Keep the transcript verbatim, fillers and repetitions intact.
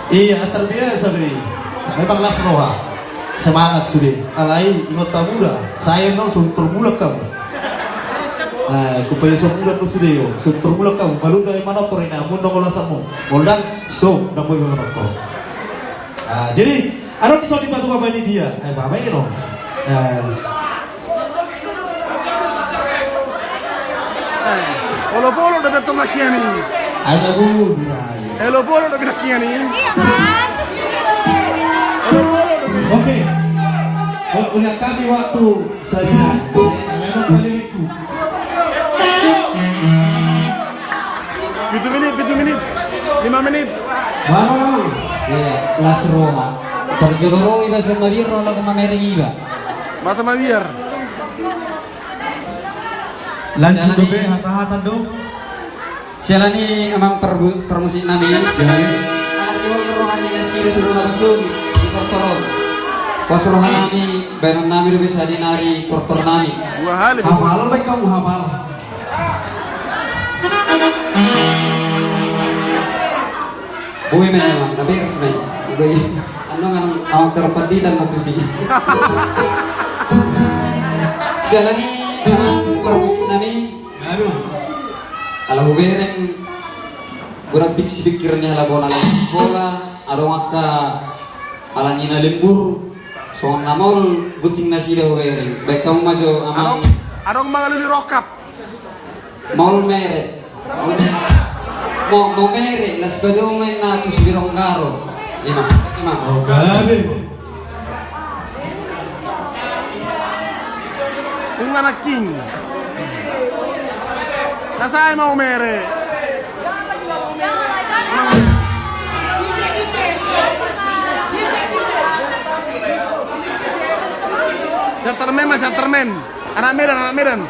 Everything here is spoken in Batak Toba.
Iya, terbiasa be. Memang las roha. Semangat sude. Alai ingot hamu da, sai annon so tor mulak hamu. Eh, hupaboa so mulak do sude, o, so tor mulak hamu. Baru da i manortor, ina, molo ndang las hamu. Molo ndang, so, ndang boi manortor. Ah, jadi, adong dison dipatupa panitia. Eh, apa ini dong? Eh. Olop-olop dope antong nangkiningan i. Ayo, Bu, bilang. Olop-olop dope nangkiningan i. Iya, kan? Olop-olop dope. Oke. Oh, udah kami waktu saya. Ada apa, Liliku? Pitu menit, pitu menit, lima menit. Baru, baru. Iya, las roha. Parjolo ro iba so mabiar ro, laho mamereng iba. Masa mabiar. Lanjut dope hasahatan do. Siala ni amang parbu-, parmusik nami. Iya. Ala sihol roha ni nasida tu bona basuri di tortor on. Pos roha nami, baenon nami dope sahali nari tortor nami. Dua hali. Hafal baen hamu, hafal. Boi ma i, amang, na beres ma i. Boi. Annon, annon, amang, cara panditan ma tusi. Siala ni, amang, parmusik nami. Aduh. Ala hubereng, godang pingping pikiran ni halak on, ala sikola, adong angka ala ni na lembur, songon na maol gunting nasida hubereng. Baen hamu ma jo, amang. Adong, adong mangalului rongkap. Maol mere. Maol, maol mere, las padomu ma inna tu Sibirong Garo. Ima, ima. Oh, gabe. Unga na king. Kasai maol mere. Siap termen, Mas, siap termen. Anak Medan, anak Medan.